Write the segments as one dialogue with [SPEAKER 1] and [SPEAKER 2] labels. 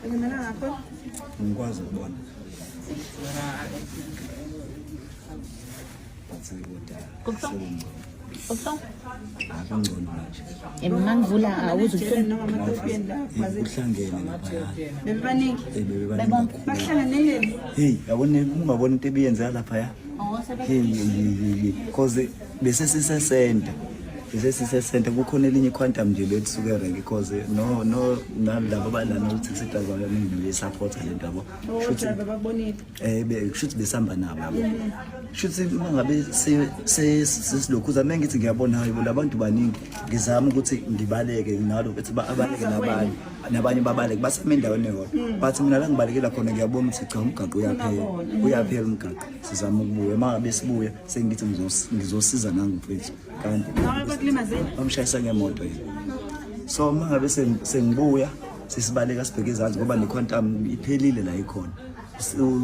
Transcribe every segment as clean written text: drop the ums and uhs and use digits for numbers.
[SPEAKER 1] Ulimelanga kakhulu?
[SPEAKER 2] Ngikwazi ukubona. But kodwa
[SPEAKER 3] Kubuhlungu? Kubuhlungu?
[SPEAKER 2] Akungcono manje.
[SPEAKER 3] Mangivula awuzwa ubuhlungu.
[SPEAKER 1] Noma ama-Ethiopian la
[SPEAKER 2] Kuhlangene laphaya.
[SPEAKER 1] Bebebaningi.
[SPEAKER 2] Bebebaningi.
[SPEAKER 1] Bahlanganele.
[SPEAKER 2] Hey, yabona ungabona into ebiyenzeka laphaya. Hey, hey, hey, cause bese sisesenta. Bese sisesenta kukhona elinye quantum nje belisuke rank because no no nalabo abalana ukuthi taxi driver abaningi beyisupporta lento yabo. Shuthi
[SPEAKER 1] Bababonile.
[SPEAKER 2] Kushuthi besihamba nabo yabo. Shuthi uma ngabe sesilokhuza uma ngithi ngiyabona hayi bo labantu baningi ngizama ukuthi ngibaleke nalo bethi abaleke nabanye nabanye babaleke basame endaweni eyodwa but mina la ngibalekela khona ngiyabona ukuthi cha umgaqo uyaphela uyaphela umgaqo sizama ukubuya uma ngabe sibuya sengithi ngizosiza nangumfethu kanti
[SPEAKER 1] Nawe bakulimazile?
[SPEAKER 2] bamshayisa ngemoto yena so uma ngabe sengibuya sesibaleka sibheke ezansi ngoba ne-quantum iphelile la ikhona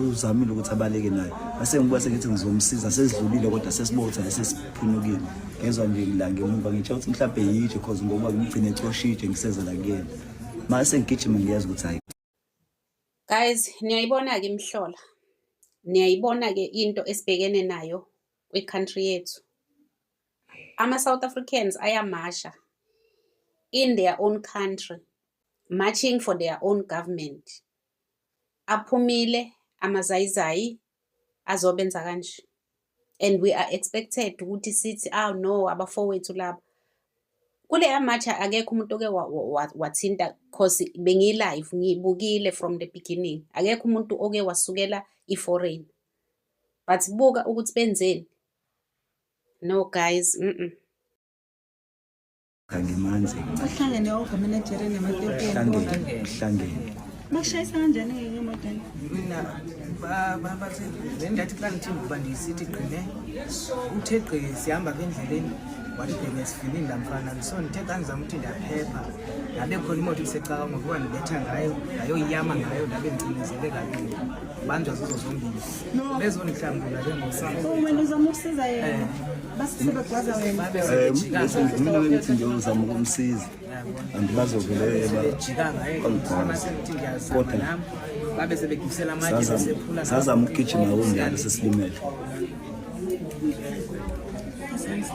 [SPEAKER 2] uzamile ukuthi abaleke naye mase ngibuya sengithi ngizomsiza sesidlulile kodwa sesibona ukuthi sesiphunyukile ngezwa nje la ngemuva ngitsho ukuthi mhlawumbe yitshe cause ngoba ngigcine ecosha itshe ngiseza la kuyena mase ngigijima ngiyazi ukuthi hayi.
[SPEAKER 4] Guys, niyayibona-ke imihlola. Niyayibona-ke into esibhekene nayo kwi-country yethu. Ama-South Africans ayamasha in their own country, marching for their own government. Aphumile amazayizayi azobenza kanje. And we are expected ukuthi sithi, ah no, abafowethu laba. Kuleya march akekho umuntu oke wathinta cause bengiyi-live ngiyibukile from the beginning. Akekho umuntu oke wasukela i-foreign. But buka ukuthi benzeni. No guys,
[SPEAKER 2] Ngimanzi.
[SPEAKER 1] Bahlangene wonke ama-Nigerian nama-Ethiopian.
[SPEAKER 2] Kuhlangene, kuhlangene.
[SPEAKER 1] Bakushayisa kanjani ngemoto?
[SPEAKER 5] Mina bathe le ndathi xa ndithi uba ndisithi gqine uthe gqi sihamba apha endleleni wathi gqi ngesivinini laa mfana so ndithe xa ndizama ukuthi ndiyaphepha ndabe khona imoto isecaka ngokuba ndibetha ngayo ndayoyiyama ngayo ndabe ndicinezeleka ke banjwa zizo zombini bezondihlangula ke ngoku.
[SPEAKER 1] Oh, wena uzama ukusiza yena. Base sebegwaza wena.
[SPEAKER 5] Babe sebejika
[SPEAKER 2] Mina bengithi nje uzama ukumsiza and bazovele
[SPEAKER 5] sebejika ngaye
[SPEAKER 2] bangigwaza.
[SPEAKER 5] sengithi ngiyazama
[SPEAKER 2] Kodwa
[SPEAKER 5] nami babe sebegibisela amatshe besephula
[SPEAKER 2] sazama ukugijima kunjalo sesilimele.
[SPEAKER 1] Stress.